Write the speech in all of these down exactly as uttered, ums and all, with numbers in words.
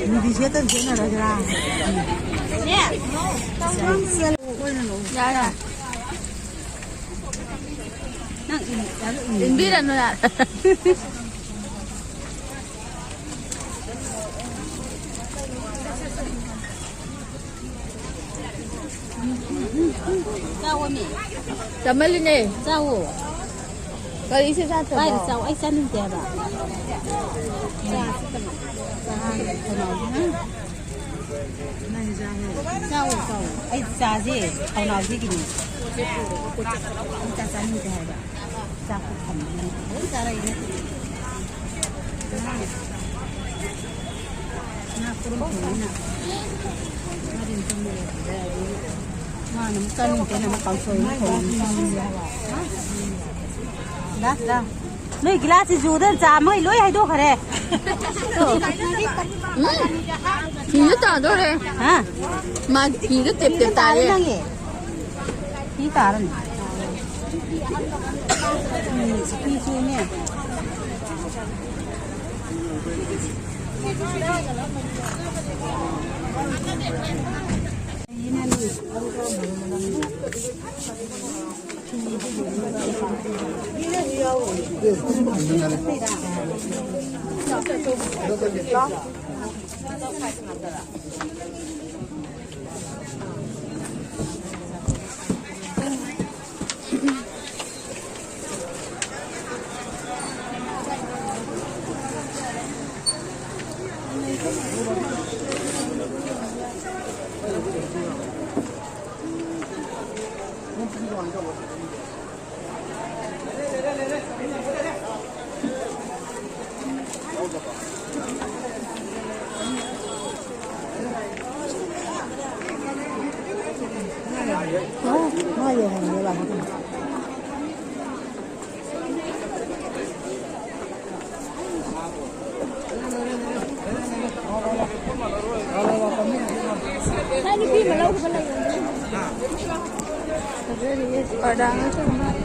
ꯃꯤꯗꯤ ꯁꯦꯠꯇ ꯁꯦꯠꯅꯔꯗ꯭ꯔꯥ? ꯌꯥꯔꯦ꯫ ꯅꯪ ꯏꯟ-, ꯌꯥꯔꯦ, ꯏꯟ-, ꯏꯟꯕꯤꯔꯅꯨ, ꯌꯥꯔꯦ꯫ ꯆꯥꯎꯑꯣꯃꯤ꯫ ꯆꯥꯃꯜꯂꯤꯅꯦ꯫ ꯆꯥꯎꯑꯣ꯫ ꯀꯔꯤ ꯏꯆꯦ ꯆꯥꯗ꯭ꯔꯕꯣ? ꯄꯥꯏꯔ ꯆꯥꯎ꯫ ꯑꯩ ꯆꯥꯅꯤꯡꯗꯦ ꯍꯥꯏꯕ꯫ ꯆꯥꯁꯤ ꯀꯩꯅꯣ꯫ ꯆꯥ-, ꯀꯩꯅꯣ꯫ ꯆꯥꯎ, ꯆꯥꯎ꯫ ꯑꯩ ꯆꯥꯁꯦ ꯈꯧꯅꯥꯎꯁꯤꯒꯤꯅꯤ꯫ ꯑꯩ ꯆꯥ ꯆꯥꯅꯤꯡꯗꯦ ꯍꯥꯏꯕ꯫ ꯆꯥꯛꯇꯣ ꯊꯝꯃꯦ꯫ ꯂꯣꯏ ꯆꯥꯔꯛꯏꯅꯦ꯫ ꯉꯥ ꯄꯨꯔꯨꯝ ꯊꯣꯡꯉꯤꯅ꯫ ꯃꯥꯗꯤ ꯑꯗꯨꯝ ꯂꯩꯔꯦ꯫ ꯃꯥꯅ ꯑꯃꯨꯛ ꯆꯥꯅꯤꯡꯗꯦꯅ ꯑꯃꯨꯛ ꯀꯥꯡꯁꯣꯏ ꯑꯃꯨꯛ ꯊꯣꯡꯉꯤ꯫ ꯂꯥ, ꯂꯥ꯫ ꯅꯣꯏ ꯒꯤꯂꯥꯁꯁꯤ ꯖꯨꯗ ꯆꯥꯝꯃꯩ ꯂꯣꯏ ꯍꯩꯗꯣꯛꯈ꯭ꯔꯦ꯫ ꯎꯝ, ꯐꯤꯗ ꯇꯥꯗꯣꯔꯦ꯫ ꯍꯥ? ꯃꯥ ꯐꯤꯗ ꯇꯦꯞ ꯇꯦꯞ ꯇꯥꯔꯦ꯫ ꯅꯪꯒꯤ꯫ ꯐꯤ ꯇꯥꯔꯅꯤ꯫ ꯎꯝ, ꯐꯤ ꯆꯨꯅꯦ꯫ ꯅꯪ ꯅꯨꯄꯤ ꯑꯃ ꯂꯧꯈꯤꯕ ꯂꯩꯕꯅꯦ꯫ ꯐꯖꯔꯤꯌꯦ, ꯄꯔꯗꯥ ꯉꯥꯛꯇ ꯉꯥꯏ꯫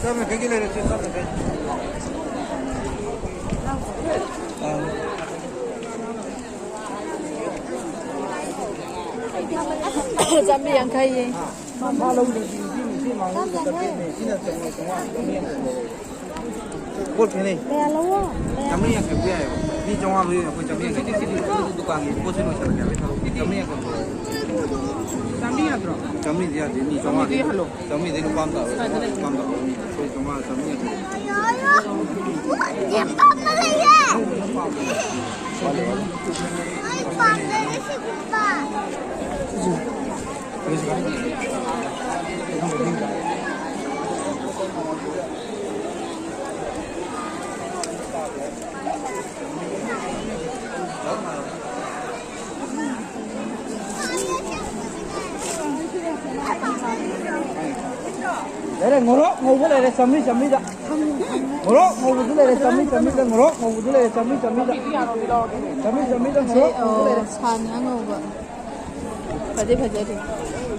ꯆꯥꯝ ꯌꯥꯡꯈꯩꯒꯤ ꯂꯩꯔꯦ, ꯆꯦ, ꯆꯥꯝ ꯌꯥꯡꯈꯩ꯫ ꯆꯥꯝꯃꯔꯤ ꯌꯥꯡꯈꯩꯌꯦ꯫ ꯃꯥ ꯂꯧꯗ꯭ꯔꯗꯤ ꯏꯆꯦ, ꯏꯆꯦ ꯃꯥꯡꯖꯧ ꯆꯠꯇꯣꯏꯅꯦ꯫ ꯁꯤꯅ ꯆꯥꯝꯃꯉꯥ, ꯆꯥꯝꯃꯉꯥ, ꯆꯥꯝꯃꯔꯤ ꯌꯥꯡꯈꯩ꯫ ꯄꯣꯠ ꯈꯦꯠꯅꯩ꯫ ꯀꯌꯥ ꯂꯧꯑꯣ? ꯆꯥꯝꯃꯔꯤ ꯌꯥꯡꯈꯩ ꯄꯤ ꯌꯥꯏꯑꯕ꯫ ꯃꯤ ꯆꯥꯝꯃꯉꯥ ꯂꯧꯏ, ꯑꯩꯈꯣꯏ ꯆꯥꯝꯃꯔꯤ ꯌꯥꯡꯈꯩ꯫ ꯁꯤꯗꯤ ꯗꯨꯀꯥꯟꯒꯤ ꯄꯣꯠꯁꯦ ꯂꯣꯏꯁꯤꯜꯂꯒꯦ ꯍꯥꯏꯕ꯫ ꯆꯥꯝꯃꯔꯤ ꯌꯥꯡꯈꯩ꯫ ꯆꯥꯝꯃꯔꯤ ꯌꯥꯗ꯭ꯔꯣ? ꯆꯥꯝꯃꯔꯤꯗꯤ ꯌꯥꯗꯦ, ꯃꯤ ꯆꯥꯝꯃꯉꯥ꯫ ꯆꯥꯝꯃꯔꯤꯗꯤ ꯂꯨꯄꯥ ꯑꯃ ꯇꯥꯔꯣꯏ꯫ ꯀꯥꯏꯗ ꯂꯩ? ꯂꯨꯄꯥ ꯑꯃ ꯇꯥꯔꯣꯏ꯫ ꯑꯩꯈꯣꯏ ꯆꯥꯝꯃꯉꯥ, ꯆꯥꯝꯃꯔꯤ ꯌꯥꯡꯈꯩ꯫ ꯌꯦꯄꯥꯝ ꯑꯃ ꯂꯩꯌꯦ꯫ ꯑꯩ ꯄꯥꯝꯖꯩ ꯁꯤꯒꯨꯝꯕ꯫ ꯂꯩꯔꯦ, ꯃꯣꯔꯣꯛ ꯉꯧꯕ ꯂꯩꯔꯦ, ꯆꯥꯝꯃꯔꯤ, ꯆꯥꯝꯃꯔꯤꯗ꯫ ꯃꯣꯔꯣꯛ ꯉꯧꯕꯁꯨ ꯂꯩꯔꯦ, ꯆꯥꯝꯃꯔꯤ, ꯆꯥꯝꯃꯔꯤꯗ꯫ ꯃꯣꯔꯣꯛ ꯉꯧꯕꯁꯨ ꯂꯩꯔꯦ, ꯆꯥꯝꯃꯔꯤ, ꯆꯥꯝꯃꯔꯤꯗ꯫ ꯆꯥꯝꯃꯔꯤ, ꯆꯥꯝꯃꯔꯤꯗ ꯃꯣꯔꯣꯛ ꯉꯧꯕꯁꯨ ꯂꯩꯔꯦ꯫ ꯑꯣ, ꯁꯥꯅꯤ ꯑꯉꯧꯕ꯫ ꯐꯗꯤ ꯐꯖꯔꯤ꯫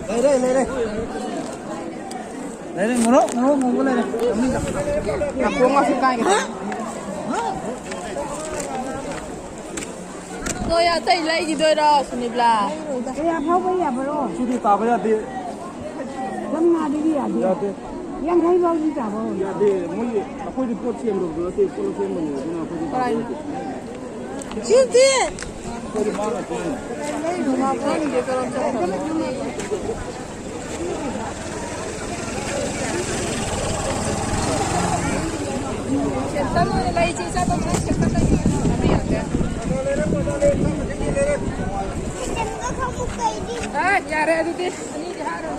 ꯂꯩꯔꯦ, ꯂꯩꯔꯦ꯫ ꯂꯩꯔꯦ, ꯃꯣꯔꯣꯛ, ꯃꯣꯔꯣꯛ ꯉꯧꯕ ꯂꯩꯔꯦ꯫ ꯆꯥꯝꯃꯔꯤꯗ꯫ ꯅꯥꯀꯣꯡ ꯉꯥꯁꯤ ꯀꯥꯏꯒꯦ ꯇꯧꯋꯦ꯫ ꯅꯣꯏ ꯑꯇꯩ ꯂꯩꯈꯤꯗꯣꯏꯔꯣ, ꯁꯨꯅꯤꯕꯂꯥ? ꯀꯌꯥ ꯐꯥꯎꯕ ꯌꯥꯕꯔꯣ? ꯁꯤꯗꯤ ꯇꯥꯕ ꯌꯥꯗꯦ꯫ ꯆꯥꯝꯃꯉꯥꯗꯒꯤ ꯌꯥꯗꯦ꯫ ꯌꯥꯗꯦ꯫ ꯌꯥꯡꯈꯩ ꯐꯥꯎꯗꯤ ꯇꯥꯕ ꯌꯥꯗꯦ꯫ ꯃꯣꯏꯒꯤ, ꯑꯩꯈꯣꯏꯗꯤ ꯄꯣꯠ ꯁꯦꯝꯗꯕꯗꯣ ꯅꯠꯇꯦ, ꯄꯣꯠ ꯁꯦꯝꯕꯅꯦ, ꯑꯗꯨꯅ ꯑꯩꯈꯣꯏꯗꯤ ꯇꯥꯕ ꯌꯥꯗꯦ꯫ ꯁꯤꯗꯤ꯫ ꯑꯩꯈꯣꯏꯗꯤ ꯃꯥꯅ ꯁꯦꯝꯕꯅꯦ꯫ ꯁꯦꯝꯇꯜ ꯑꯣꯏꯅ ꯂꯩꯁꯤ, ꯆꯠꯄ ꯃꯇꯝꯗ ꯁꯦꯝꯇꯜ ꯂꯩꯁꯤ꯫ ꯑ, ꯌꯥꯔꯦ ꯑꯗꯨꯗꯤ꯫ ꯑꯅꯤꯗꯤ ꯍꯥꯏꯔꯣ꯫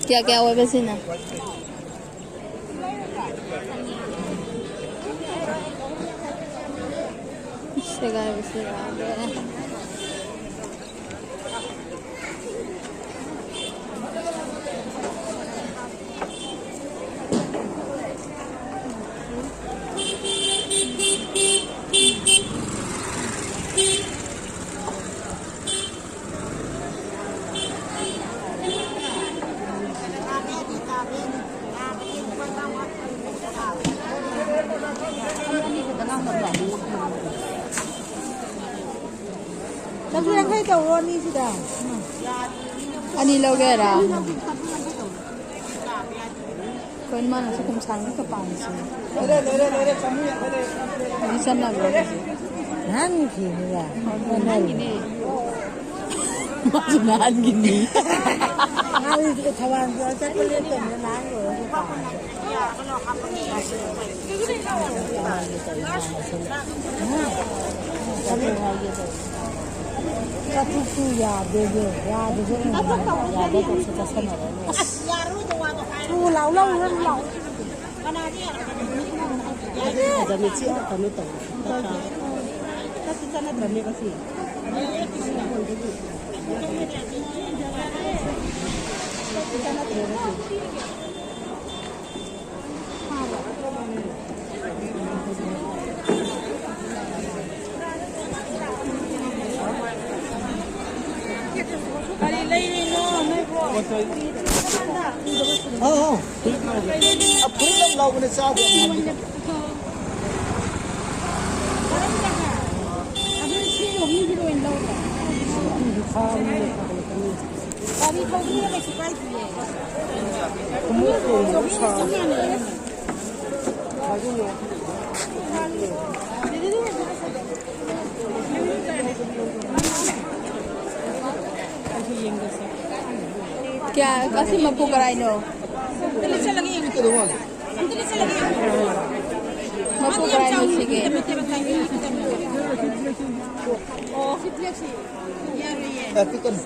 ꯀꯌꯥ ꯀꯌꯥ ꯑꯣꯏꯕ ꯁꯤꯅ? ꯁꯦꯒꯥꯏꯕꯁꯦ ꯌꯥꯗ꯭ꯔꯦ꯫ ꯆꯥꯇ꯭ꯔꯨꯛ ꯌꯥꯡꯈꯩ ꯇꯧꯔꯣ ꯑꯅꯤꯁꯤꯗ꯫ ꯑꯅꯤ ꯂꯧꯒꯦ ꯍꯥꯏꯔ? ꯀꯩꯅꯣ ꯃꯥꯅ ꯆꯥꯛꯈꯨꯝ ꯁꯥꯡꯅ ꯄꯥꯝꯃꯤꯁꯤꯅ? ꯂꯣꯏꯔꯦ, ꯂꯣꯏꯔꯦ, ꯂꯣꯏꯔꯦ, ꯆꯥꯝꯃꯔꯤ ꯌꯥꯡꯈꯩ ꯂꯩꯔꯦ, ꯆꯥꯝꯃꯔꯤ ꯌꯥꯡꯈꯩ ꯂꯩꯔꯦ꯫ ꯅꯪ ꯐꯤꯅꯤꯗ꯫ ꯅꯪꯒꯤꯅꯦ꯫ ꯃꯥꯁꯨ ꯅꯍꯥꯟꯒꯤꯅꯤ꯫ ꯃꯥꯁꯨ ꯊꯧꯕꯥꯜ ꯆꯠꯄ ꯂꯦꯞꯇꯕꯅꯤꯅ ꯅꯍꯥꯟ ꯂꯣꯏꯔꯒ ꯄꯥꯝꯃꯦ꯫ ꯆꯥꯇ꯭ꯔꯨꯛꯇꯨ ꯌꯥꯗꯦ, ꯌꯥꯗꯦ, ꯌꯥꯗꯦ, ꯆꯠꯁꯟꯅꯔꯣ꯫ ꯂꯥꯎ, ꯂꯥꯎ, ꯂꯥꯎ, ꯂꯥꯎ꯫ ꯐꯖꯅ ꯆꯤꯛꯑ ꯀꯩꯅꯣ ꯇꯧ꯫ ꯆꯠꯇꯤ ꯆꯠꯅꯗ꯭ꯔꯕꯅꯦꯕ ꯁꯤ꯫ ꯀꯔꯤ ꯂꯩꯔꯤꯅꯣ ꯅꯣꯏꯕꯣ? ꯑꯥ, ꯑꯥ꯫ ꯑ, ꯐꯨꯔꯤꯠ ꯑꯃ ꯂꯧꯕꯅꯦ, ꯆꯥꯗꯦ꯫ ꯑꯗꯨꯗꯤ ꯁꯤ ꯌꯣꯟꯅꯤꯡꯒꯤꯗ ꯑꯣꯏꯅ ꯂꯧꯔꯣ꯫ ꯒꯥꯔꯤ ꯊꯧꯕꯅꯤꯅ ꯀꯩꯁꯨ ꯀꯥꯏꯗꯤꯌꯦ꯫ ꯈꯣꯡꯎꯞ ꯇꯣꯡꯕꯗꯣ ꯁꯥꯕ꯫ ꯀꯌꯥ, ꯑꯁꯤ ꯃꯄꯨ ꯀꯔꯥꯏꯅꯣ? ꯑꯝꯇ ꯂꯤꯠꯁꯜꯂꯒ ꯌꯦꯡꯉꯨ꯫ ꯑꯝꯇ ꯂꯤꯠꯁꯜꯂꯒ ꯌꯦꯡꯉꯨ꯫ ꯃꯄꯨ ꯀꯔꯥꯏꯅꯣ ꯁꯤꯒꯤ? ꯃꯇꯦꯛ ꯃꯇꯥꯏ ꯃꯤ ꯈꯤꯇꯪ꯫ ꯑꯣ, ꯁꯤ ꯕ꯭ꯂꯦꯛꯁꯤ ꯌꯥꯔꯣꯏꯌꯦ꯫ ꯑꯦ, ꯄꯤꯛꯀꯅꯨ꯫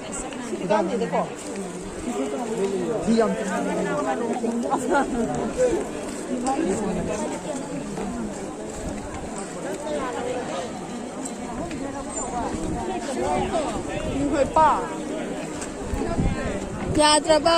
ꯐꯤ ꯌꯥꯝ ꯇꯨꯝꯅꯤꯡꯉꯦ꯫ ꯌꯥꯗ꯭ꯔꯕꯣ?